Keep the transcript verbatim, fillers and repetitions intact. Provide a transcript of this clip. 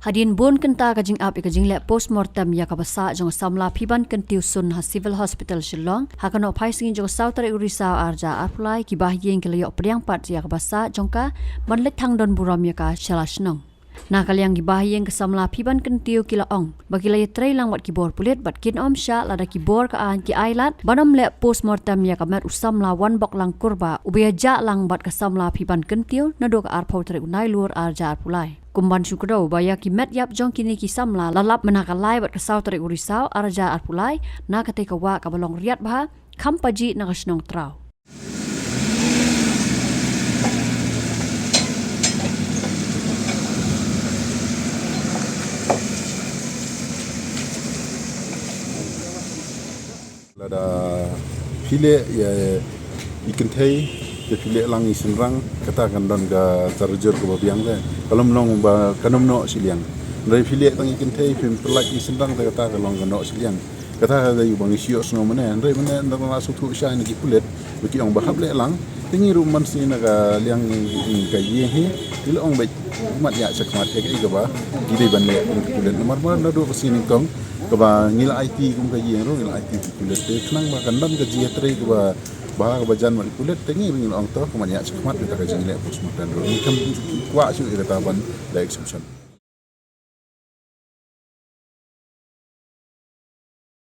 Hadien bun kynta ka jingap ïa ka jingleh postmortem ïa kaba sah jong ka samla Phiban Kyntiew Sun ha Civil Hospital Shillong, ha ka nohphaisngi jong ka saw tarik u Risaw arhajar arphew lai, ki bahaïing ki la ïoh pdiang pat ïa kaba sah jong ka, ban leit thang don burom ïa ka sha la shnong. Na ka liang ki bahaïing ka samla Phiban Kyntiew ki la ong ba ki la ïatrei lang bad ki bor pulit bad kin ym shah lada ki bor ka aiñ ki ailad ban ym leh postmortem ïa ka met u samla Wanboklang Kurbah, uba ïajah lang bad ka samla Phiban Kyntiew naduh ka arphew tarik u Nailur arhajar arphew lai. Kum ban shu kdew ba ïa ki met ïap jong kine ki samla la lap mynha ka lai bad ka saw tarik u Risaw arhajar arphew lai, na katei ka wah kaba long riat bha, kham pajih na ka shnong Traw. Lada phi leh ïa i kynthei, te phi leh lang i shynrang, kata kan don ka tarjur kaba biang te. Ka lam long ba kan ym noh shiliang. Hynrei phi leh tang i kynthei, phim pyllait i shynrang, te kata ka long ka noh shiliang. Kata ka dei ba ngi shu ïohsngew mynne, hynrei mynne nda la sngewthuh shai na ki pulit ba ki ong ba hap leh lang. Te ngi ruh man shi na ka liang ngi ka ïing hi, ngi la ong ba mat ïa shakhmat ïa ka, ïa kaba ki dei ban leh kum ki pulit. Namar ba naduh ka shi nyngkong kaba ngi la aiti kum ka ïing ruh, ngi la aiti ki pulit. Te khnang ba kan don ka jingïatrei kaba bha kaba jan bad ki pulit, te ngi ruh ngi la ong to ka mat ïa shakhmat kata ka jingleh postmortem ruh. Ngi kam kwah shuh ïa kata ban leh exception.